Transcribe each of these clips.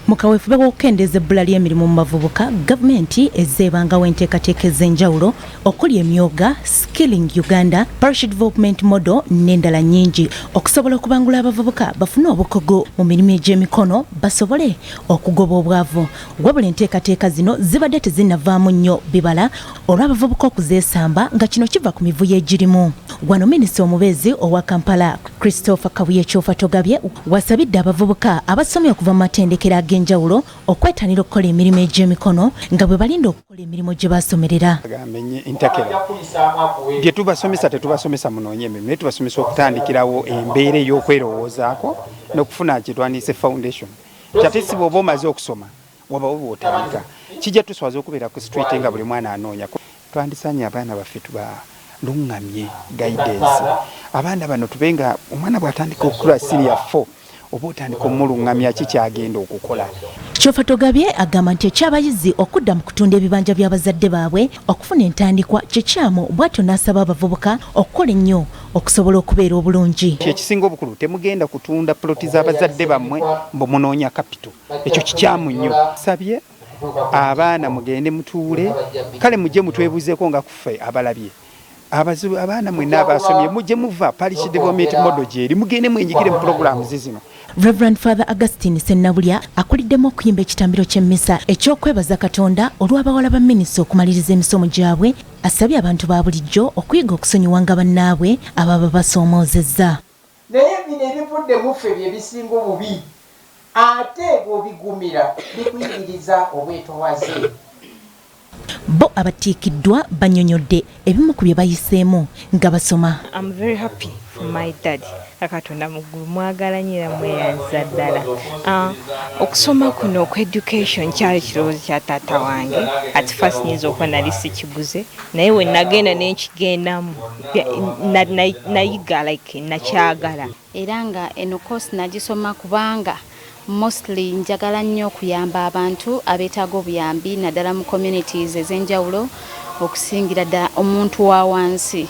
Mu kaweefube w'okukendeeza ebbula ly'emirimu mu bavubuka, gavumenti ezze ebangawo enteekateeka ez'enjawulo okuli Emyooga, Skilling Uganda, Parish Development Model n'endala nnyingi okusobola okubangula abavubuka bafune obukugu mu mirimu egy'emikono basobole okugoba obwavu. Wabula enteekateeka zino zibadde tezinnavaamu nnyo bibala olw'abavubuka okuzeesamba nga kino kiva ku mivuyo egirimu. Wano minisita omubeezi owa Kampala, Christopher Kabuye Kyofatogabye, wasabidde abavubuka abasomye okuva mu matendekero ag'enjawulo okwetanira okukola emirimu egy'emikono nga bwe balinda okukola emirimu gye basomerera. Entakera bye tubasomesa, tetubasomesa munoonye emirimu, naye tubasomesa okutandikirawo embeera ey'okwerowoozaako n'okufuna kyetwandiise foundation. Kyate si bw'oba omaze okusoma wabawo bw'otandika, kijja tuswaza okubeera ku street nga buli mwana anoonya. Twandisanye abaana baffe tubaluŋŋamye, guidance. Abaana bano tube nga omwana bw'atandika okukula senior 4, oba otandika omuluŋŋamya ki kyagenda okukola. Kyofatogabye agamba nti ekyabayizi okudda mu kutunda ebibanja by'abazadde baabwe okufuna entandikwa kikyamu, bw'atyo n'asaba abavubuka okukola ennyo okusobola okubeera obulungi. Ekisinga obukulu, temugenda kutunda poloti z'abazadde bammwe mbu munoonya capital. Ekyo kikyamu nnyo. Sabye abaana mugende mutuule, kale mujje mutwebuzeeko nga kuffe abalabye abazibu. Abaana mwenna abasomye, mujje muva Parish Development Model gyeri, mugende mwenyigire mu programs zino. Reverend Father Augustine Sennabulya akuliddemu okuyimba ekitambiro ky'emmisa eky'okwebaza Katonda olw'abawala ba minisita okumaliriza emisomo gyabwe, asabye abantu ba bulijjo okuyiga okusonyiwanga bannaabwe ababa basoomoozezza. Naye bino ebivudde mu ffe bye bisinga obubi, ate bw'obigumira bikuyigiriza obwetowaze. Bo abatiikiddwa bannyonnyodde ebimu ku bye bayiseemu nga basoma. I'm very happy for my dad. Katonda mu ggulu mwagala nnyo era mweyanziza ddala. Okusoma kuno okw education kyali kirowoozo kya taata wange. At first nyinza okuba nali sikiguze, naye we nagenda nenkigendamu, nayiga, like nakyagala. Era nga eno course nagisoma kubanga mostly njagala nnyo okuyamba abantu abeetaaga obuyambi, naddala mu communities ez'enjawulo, okusingira ddala omuntu wa wansi.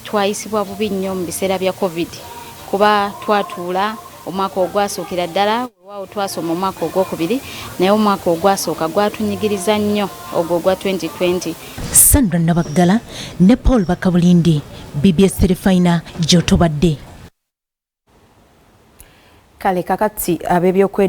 Twayisibwa bubi nnyo mu biseera bya COVID, kuba twatuula omwaka ogwasookera ddala. Waawo twasoma omwaka ogwokubiri, naye omwaka ogwasooka gwatunyigiriza nnyo, ogwo ogwa 2020. Sandra Nabaggala ne Paul Bakabulindi, BBS Terefayina gy'otobadde. Kale kakati ab'ebyokwerinda